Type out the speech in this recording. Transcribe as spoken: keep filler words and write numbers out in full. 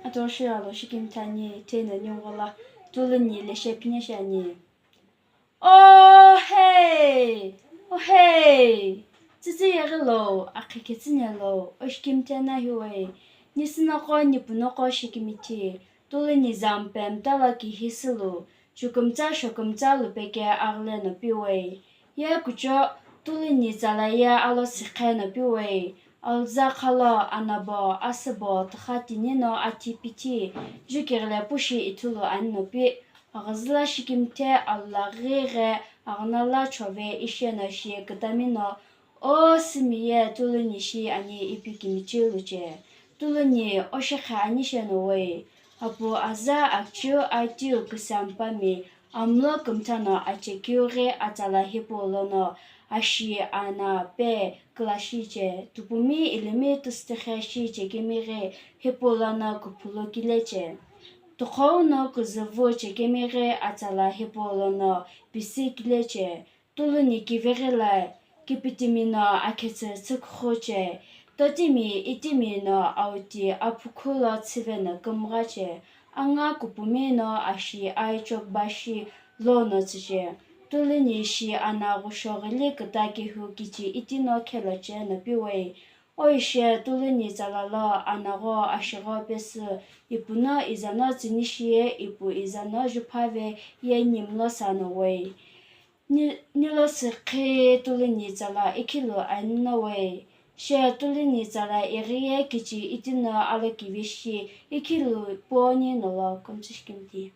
Atoshi alo shikimthi ani, theno ninguqo la Tuluni leshe phine shiani. Oh hey! Oh hey! Tsütsü yeghilo, akhi ketsünyelo, o shikimthi ana hiwei. Nisinoqo, nipunoqo shikimithi, Tuluni zampemtalo kihi sülu, chukümtsa shokümtsa lupeke aghile no piwei. Ye kucho, Tuluni tsala ye alo sikhe no piwei. Alza khalo, anabo, asübo, tükha tini no athi pithi, jukighile pushi ithulu ani no pi. Aghazüla shikimthe, alaghi ghe, aghanala chove isheno shi kütami no, o sümi ye Tuluni shi ani ipi kimichi luche. Tuluni, o shekhe ani sheno wei. Apu aza akchiu aitiu küsampami, amlo kümthano achekeu ghi atsala hipau lono ashi ana pe külashiche, tupumi ilimi tüsütükhe shiche kemi ghi hipau lono küphulu kileche. Tukhou no küzüvu chekemi ghi atsala hipau lono pisi kileche. Tuluni kiveghi lo kipitimi no akhetsü tsükhuche, totimi itimi no auti aphukhu lo tsüve no kümghache, anga kupumi no ashi ai chokbashi lo no tsüche. Tuluni shi ana ghusho ghili küta kehu kichi iti no kheloche no piwei. Oishe Tuluni tsala lo anagho ashigho pesü, ipu no iza no tsüni shiye, ipu iza no juphave ye nimlo sa no wei. Ni-, nilo sikhi Tuluni tsala ikhilu ani no wei. She Tuluni tsala ighiye kichi iti no alokivi shi ikhilu puoni nolo kümtsü shikimthi.